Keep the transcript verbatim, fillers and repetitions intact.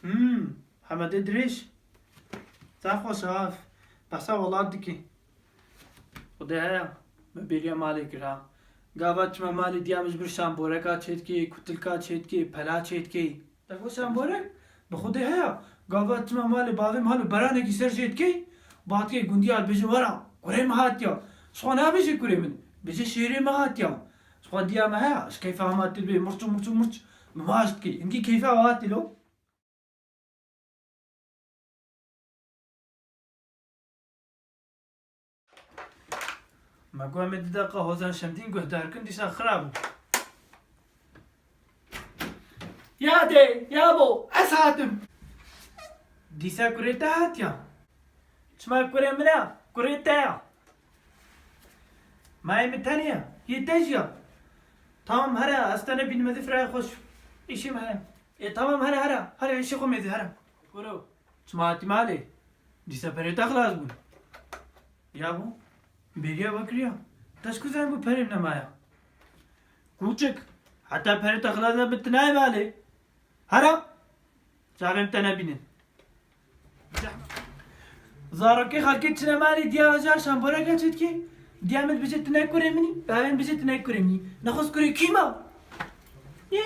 Hmm, Hemedê dirêj. Te xweş e, af. Behsa welat dikî. Xwedê heye, me bêriya malê kir ha. Gava çima malê diya min ji bir şamboreka çêdikê, kutilka çêdikê, pela çêdikê. Te got şamborek? Bi Xwedê heye. Gava çima malê bavê min halo beranekî ser jê dikê, ba dikê gundiya dibêje wera, kurê min hatiya. Ji xwe nabêje kurê min, bêje şêrê min hatiya. Ji xwe diya me heye, ji keyfa hema dibê mirç û mirç û mirç. Min maç dikê. Hingî keyfa we hatî lo. Me got em ê du deqa Hozan Şemdîn guhdar kin, dîsa xira bû. Ya dê, ya bo, ez hatim. Dîsa kurê te hatiya. Çima kurê min e? Kurê te ya. Mayê min tenê ya. Yê te jî ya. Tamam here, ez te nebînim, ez ê firaya xweş. Îşê min heye. Ê tamam here, here. Here îşê xwe mêzî here. Kuro. Çima hatî malê? Dîsa perê te xilas bûn. Ya bû? Bêriya we kiriya. Te ji ku zanî bû perê min nemaya? Kûçik. Heta perê te xilas nebin tu nayê malê. Here. Çavên te nebînin. Zarokê xelkê çine malê diya ajar şamboreka çêdikê. Diya min dibêje tu ne kurê min î, bavên bêje tu ne kurê min î. Nexwest kurê kî ma? Yê,